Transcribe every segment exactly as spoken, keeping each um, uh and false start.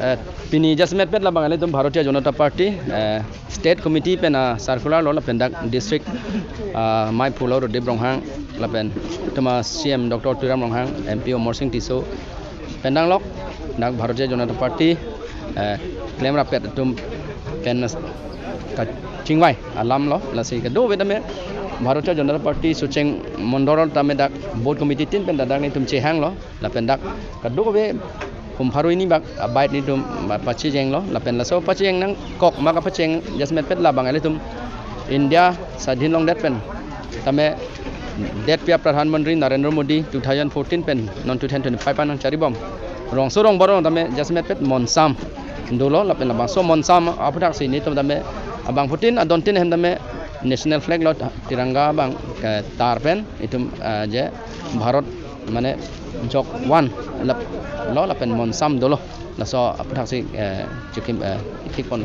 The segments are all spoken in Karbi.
Eh, pini jasemet pet labang ilitum Bharatiya Janata Party, eh, State Committee pen a circular lo lapen dak district, ah, maiphu lo Rudip Ronghang lapen itum a C M Doctor Tuliram Ronghang, M P Amarsing Tisso pen danglok dak Bharatiya Janata Party, eh, klemrap pet atum pen kachingvai alam lo. Lasi kadokave tame Bharatiya Janata Party Socheng Mondol tame dak booth committee tin pen dak nelitum chehang lo. Lapen dak kadokave hum pharo hini bak abide nelitum pachejeng lo. Lapen laso pachejeng nangkok ma kapacheng jasemet pet labang ilitum India sadhin longdet pen tame detpi a Pradhan Mantri Narendra Modi two thousand fourteen pen non two thousand twenty-five an nangcharibom rongso rongbor along tame jasemet pet monsam dolo. Lapen labangso monsam aphuthak si nelitum tame abangphutin adontin ahem tame national flag lo, tiranga abang ketar pen itum, ah, je Bharat mane jok one lap lo lapen monsam dolo. Laso aphuthak si, eh, chikim, eh, thik pon.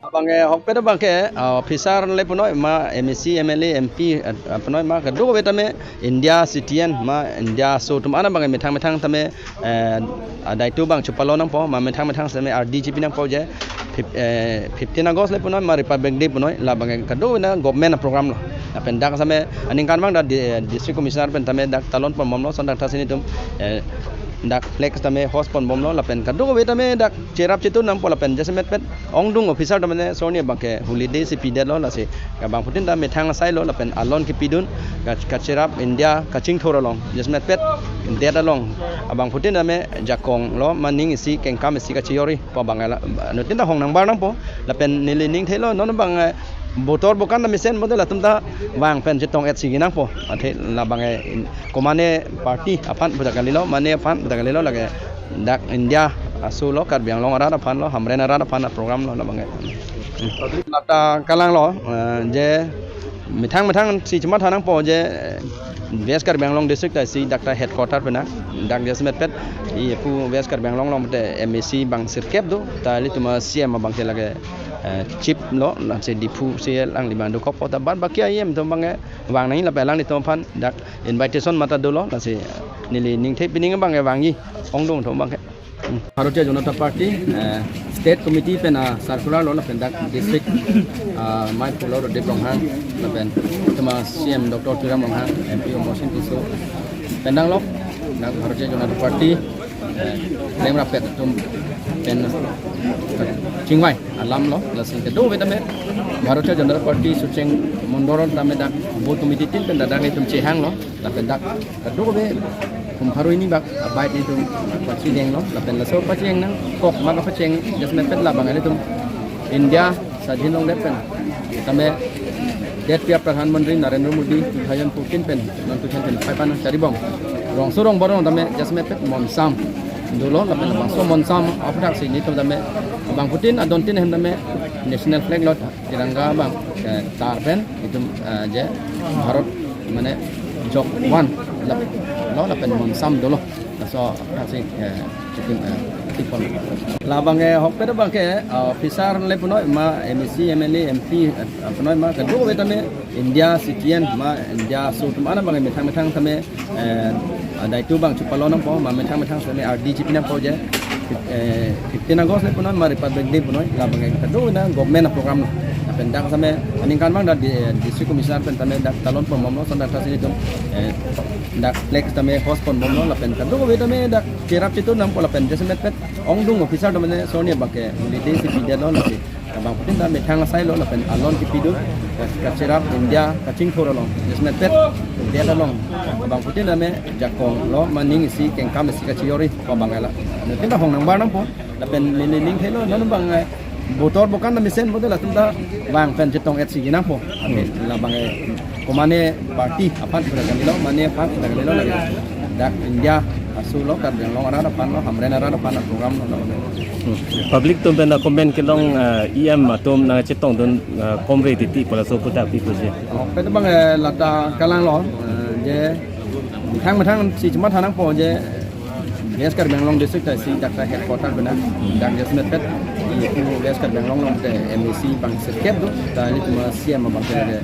Abang, eh, hokpet abang ke, ah, officer le punoi ma M A C, M L A, M P, eh, punoi ma kadokave tame India citizen ma India aso atum ana abang methang methang tame, eh, adai tu abang chepalon nangpo ma methang methang tame R D G P nangpo je fif-, eh, fifteen August le punoi ma Republic Day punoi labang ke kadokave na government a program lo. Lapen dak tame aningkan abang dak di-, eh, District Commissioner pen tame dak talon pon bomlo lason dak thasi nelitum, eh, dak flag tame hoist pon bomlo lapen kadokave tame dak cherap chetu nangpo lapen jasemet pet ongdung officer tame sorni abang ke holiday si pidetlo. Lasi abangphutin ta methang asai lo lapen alon kepidun ka-, kacherap India kachingthur along jasemet pet det along abangphutin tame jakong lo ma ning isi kengkam isi kachijorji pu abang la, anuttin ta hong nangbar nangpo. Lapen neli ning thelo non abang, eh, botor bokan ta mesen bote latum ta vang pen chetong et sigi nangpo. Athe labang, eh, in-, komane party aphan pu ta kalilo, mane aphan pu ta kalilo, lake dak India aso lo, Karbi Anglong arat aphan lo, Hamren arat aphan a program lo labang, eh. Hmm. Lata kalang lo, eh, je methang methang si chematha nangpo je, eh, West Karbi Anglong district ta isi dak ta headquarter pen na, dak jasemet pet ipu West Karbi Anglong along te M A C abang sirkep do, ta ilitum a C M abang ke lake, eh, chief lo, lasi Diphu si alangli abang dokok po ta bad baki a E M atum abang ke vang nangji lapen alanglitum aphan dak invitation mata dolo, lasi neli ning the pining abang ke vangji ongdung atum abang ke. Hmm. Bharatiya Janata Party, eh, State Committee pen a circular lo lapen dak district, ah, maiphu lo Rudip Ronghang lapen itum a C M Doctor Tuliram Ronghang, M P Amarsing Tisso pen danglok dak Bharatiya Janata Party, eh, klemrap pet atum pen kachingvai alam lo. Lasi kadokave tame Bharatiya Janata Party Socheng Mondol tame dak booth committee tin pen dak nelitum chehang lo. Lapen dak kadokave hum pharo hini bak abide nelitum pachejeng lo. Lapen laso pachejeng nangkok ma kapacheng jasemet pet labang ilitum India sadhin longdet pen tame detpi a Pradhan Mantri Narendra Modi two thousand fourteen pen non two thousand twenty-five an nangcharibom rongso rongbor along tame jasemet pet monsam dolo. Lapen labangso monsam aphuthak si nelitum tame abangphutin adontin ahem tame national flag lo, tiranga abang ketar pen itum, eh, je Bharat mane jok one lap lo lapen monsam dolo. Laso aphuthak si, eh, chikim, eh, thik pon. Labang, eh, hokpet abang ke, eh, officer le punoi ma M A C, M L A, M P, eh, punoi ma kadokave tame India citizen ma India aso atum ana abang methang methang tame, eh, adai tu abang chepalon nangpo ma methang methang tame R D G P nangpo je, eh, fifteen August le punoi ma Republic Day punoi labang ke kadokave na government a program lo. Lapen dak tame aningkan abang dak di-, eh, District Commissioner pen tame dak talon pon bomlo lason dak thasi nelitum, eh, dak flag tame hoist pon bomlo lapen kadokave tame dak cherap chetu nangpo lapen jasemet pet ongdung officer tame sorni abang ke holiday si pidetlo, lasi abangphutin ta methang asai lo lapen alon kepidun ka-, kacherap India kachingthur along jasemet pet det along abangphutin tame jakong lo ma ning isi kengkam isi kachijorji pu abang la, anuttin ta hong nangbar nangpo. Lapen neli ning thelo non abang, eh, botor bokan ta mesen bote latum ta vang pen chetong et sigi nangpo. Athe labang, eh, komane party aphan pu ta kalilo, mane aphan pu ta kalilo, lake dak India aso lo, Karbi Anglong arat aphan lo, Hamren arat aphan a program lo. Hmm. Public atum pen a comment kelong, eh, E M atum nangchetongdun, eh, komre titi pu laso aphuthak pi puji. Oh, pen abang, eh, lata kalang lo, eh, je methang methang si chematha nangpo je West Karbi Anglong district ta isi dak ta headquarter pen na, dak jasemet pet ipu West Karbi Anglong along te M A C abang sirkep do, ta ilitum a C M abang ke, eh,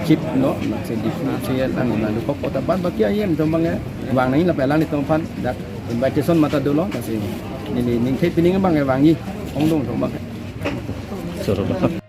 chief lo, lasi Diphu si alangli abang dokok po ta bad baki a E M atum abang, eh, vang nangji lapen alanglitum aphan dak Invitation mata dolo, lasi neli ningthe pining abang ke vangji, ongdung thok abang. Sure.